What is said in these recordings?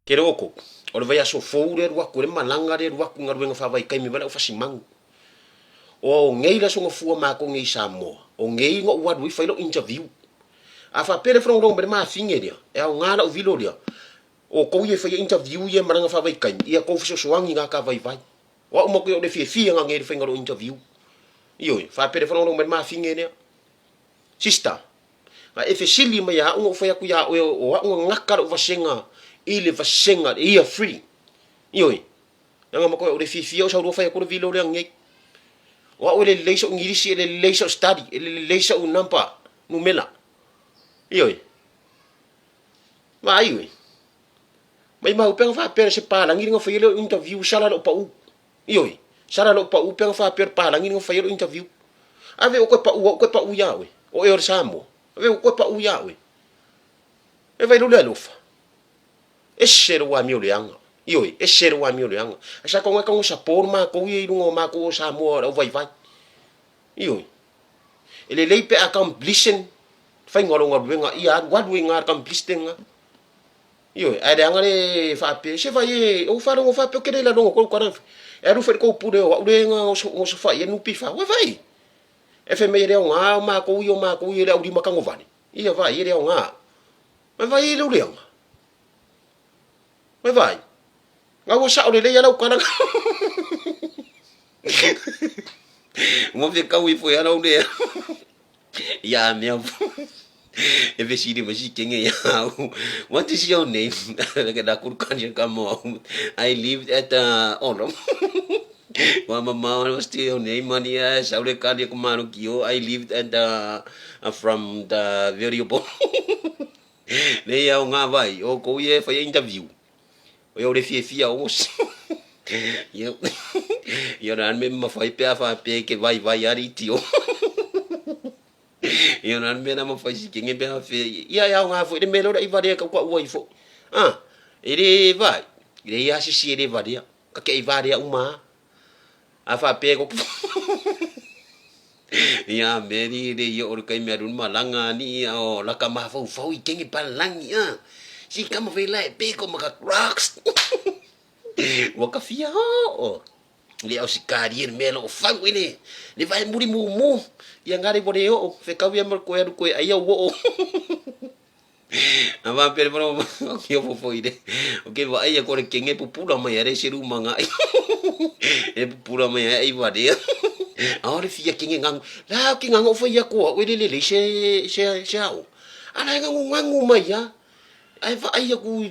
Ke loko, o le vaiaso fou le alu aku, le malaga le alu aku i galuega faavaitaimi ma le aufasimagu. O nei le aso gafua matou nei i Samoa, o nei na ou alu ai fai lau interview. A faapea le faalogologo mai le mafine lea, e aoga lau vilo lea, o outou ia e faia interview ia malaga faavaitaimi, ia tou fesoasoani na ta vaivai. O au matou ia o le fiafia na nei le faiga o lou interview. Ioe, faapea le faalogologo mai le mafine lea. Sister, A e fesili mai ia au na ou fai atu ia oe o au na gata lou vasega i le vasega le year three. Ioe, leaga matou e le fiafia o sau loa fai atu le vilo lea nei. O au e le lelei sou Igilisi, e le lelei sou study, e le lelei sou number, numela. Ioe. Vaai oe. Maimau pe na faapea se palagi na faia le interview sala lou pau. Ioe, sala lou pau pe ana faapea o le palagi na faia lou interview. Ave ua toe pau au toe pau ia oe. O oe o le Samoa. Ave ua toe pau ia oe. E vai lou le alofa. Ese lou amio leaga. Ioe, ese lou amio leaga. Ae sa tago e tago support matou ia i luga o matou o Samoa o le auvaivai. Ioe. E lelei pe a completion faiga o lou galuega ia alu alu ai na completion na. Ioe, ae leaga le faapea, se vai e, ou faalogo faapea ou te le lalogo kou tala, e alu foi le tou pule o au le na osofai e NPF, ua vai. E fai mai e le aoga o matou ia o matou ia le aulima tagovale, ia vai e le aoga. Vai vai e lou leaga. Vai vai. Na ua sao lelei a lau tala. Ua fekau ifo ia lau lea. Ia mea e fesili mai si kenge ia au. What is your name? Ke da kuru kani ka mo au. I lived at Olo. Wa mama what's your name mani a sau le kani ko malu kio. I lived at from the variable. Le ia o ngā vai, o kou ia e whai interview. O ia o le fiafia o ngosi. Ia, ia na me mawhai pea wha pe ke vai vai ari tio. Ia na me na mawhai si kenge pea fe. Ia ia o ngā fo, le me lora i varea ka kua ua i fo. Ah, e le vai, le ia sisi e le varea. Ka ke i varea uma. A wha pe ko Ia meri le ia o le kaimi alu malanga ni ia o laka mafaufau i kenge palangi a. Si kama fe lai pe ko maka rocks. Ua ka fia o. Le au sikari e me lo fau ele. Le vai muri mumu. Ia ngare mo le o. Fe kau ia mo koe alu koe ai au o. A va pere mo o ki o fofo i le. O ke vai ia kore kenge pupula mai are se ruma ngai. E pupula mai ai va le. A ore fia kenge ngangu. La ki ngangu fo ia koa o le le le se se se au. Ala e ngangu ngangu mai ia. Ai va ai aku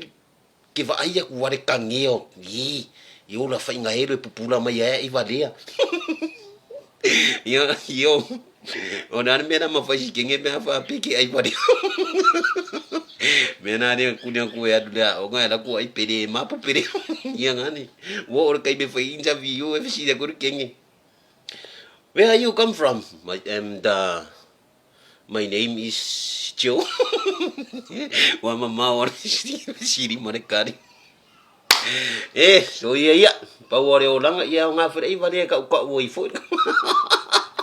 ke va ai aku wale kangeo. I i ola whainga ero e pupula mai ai i valea. Ia, io. O nā mea nā mawhai si kenge mea wha peke ai wale. Mea nā rea kunia koe atu lea o ngai la kua ai pere mapu pere. Ia ngani. Wo ora kai me whai interview e whisi koru kenge. Where are you come from? I am the My name is Joe. Wa mama wa siri mare kari. E, so ia ia, pau o le olanga ia o ngā whare i wale ka uka ua i foi.